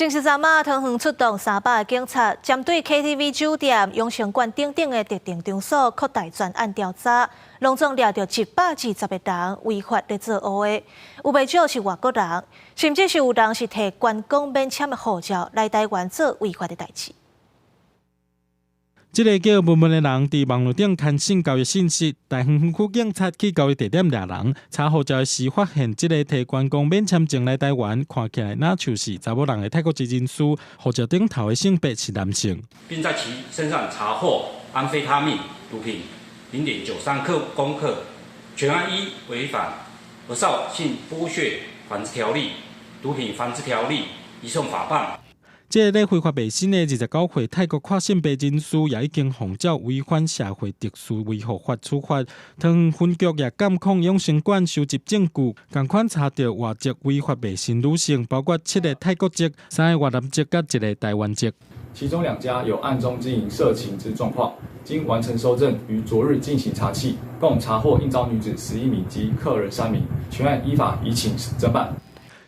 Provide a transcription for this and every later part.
證實昨暝桃園出動300個警察，針對 KTV 酒店、養生館等等的特定場所擴大專案調查，攏總掠著120個人違法咧做烏的，有袂少是外國人，甚至是有人是提觀光免簽的護照來台灣做違法的代誌。這个叫文文的人佇網路頂刊性交易信息，大園分區警察去交易地點掠人，查護照時發現這个提觀光免簽證來台灣，看起來若像是查某人的泰國籍人士，護照頂頭的性別是男性，並在其身上查獲安非他命毒品0.93克公克，全案依違反《兒少性剝削防治條例》、《毒品防治條例》移送法辦。這个咧非法賣身的29歲泰國跨性別人士，也已經奉照違反社會秩序維護法處罰。桃園分局也監控養生館收集證據，仝款查著外籍違法賣身女性，包括七个泰國籍、三个越南籍、佮一个台灣籍。其中兩家有暗中經營色情之狀況，經完成搜證，於昨日進行查緝，共查獲應召女子11名及客人3名，全案依法移請偵辦。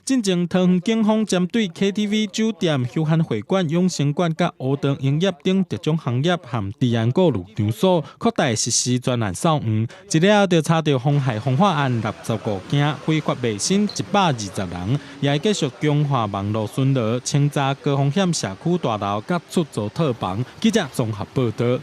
進前桃園警方針對 KTV、酒店、休閒會館、養生館、佮烏當營業等特種行業和治安顧慮場所，擴大實施專案掃黃，一了就查著妨害風化案65件，非法賣身120人，也會繼續強化網路巡邏，清查高風險社區大樓佮出租套房。記者綜合報導。